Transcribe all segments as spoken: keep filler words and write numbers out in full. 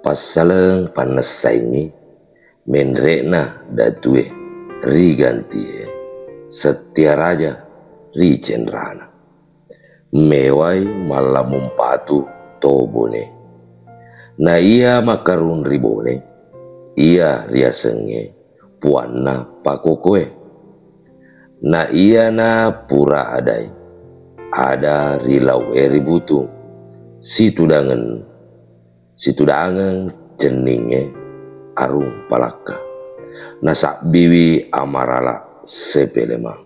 Passaleng pannessaingngi menre'na datue ri Gantie, Setia Raja ri Cenrana. Mewai Mallamumpatu to Bone. Na iya makkarung ri Bone, iya riasengnge Puanna Pakokoe. Na iyana pura adai, ada ri lau'e ri Butung, situdangen, situdangeng cenningnge Arung Palakka. Nasabbiwi Amarala Sepelemang.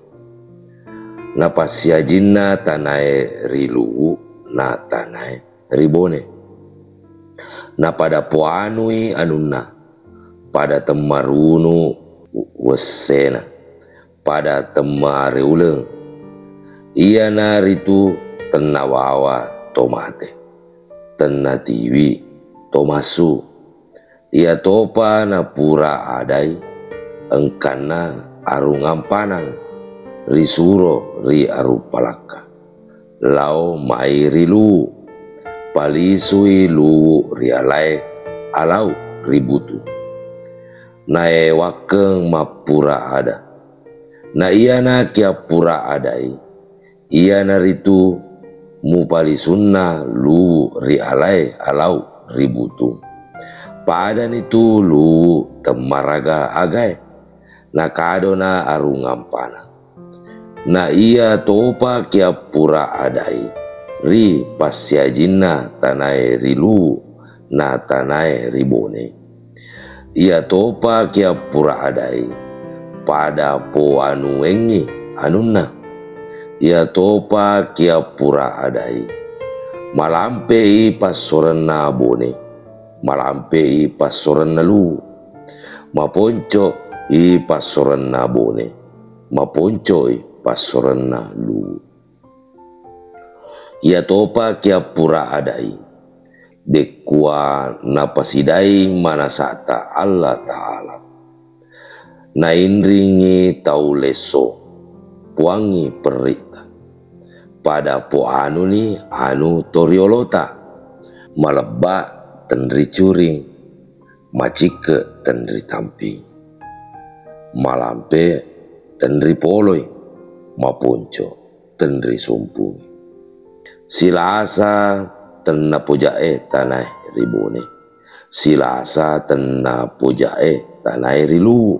Napassiajinna tanae ri Luwu na tanae ri Bone. Napada poanui anunna, pada temmarunu wessena, pada temmareuleng. Iyana ritu tennawawa to mate, tennatiwi to massu. Iyatopa napura adai, engkanna Arung Ampanang risuro ri Arung Palakka lao mai ri Luwu. Palisui Luwu ri alae alau ri Butung. Naewakkeng mappura ada. Na iyana kiappura adai, iyanaritu mupalisunna Luwu ri alae alau ri Butung. Padanitu Luwu temmaraga agae. Nakadona Arung Ampanang. Na iyatopa kiappura adai ri passiajinna tanae ri Luwu na tanae ri Bone. Iyatopa kiappura adai pada poanuengngi anunna. Iyatopa kiappura adai malampe'i passorenna Bone, malampe'i passorenna Luwu. Maponco'i passorenna Bone, maponco'i passorenna Luwu. Iyatopa kiappura adai, dekkua napasidai manasata Allah Ta'ala. Nainringngi tau lesso, puangngi perritta. Pada poanuni anu toriolota, malebba tenri curing, macikke tenri tamping, malampe tenri poloi, maponco tenri sumpung. Silasa tennapojae tanae ri Bone, silasa tennapojae tanae ri Luwu.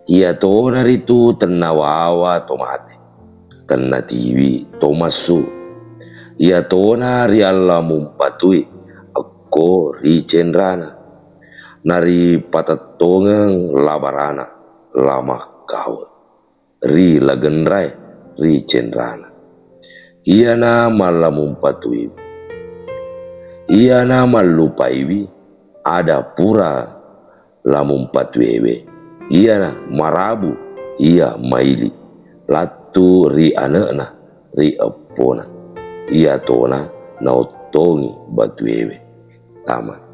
Iyatona ritu tennawawa to mate, tennatiwi to massu. Iyatona rialla mumpatui ekko ri Cenrana. Naripatettongeng La Barana, La Makkawe ri La Genrae ri Cenrana. Iyana mallamumpatuiwi. Iyana mallupaiwi ada pura lamumpatuewe. Iyana marabu iya maili lattu ri ane'na ri eppona. Iyatona naottongi batuewe. Tamat.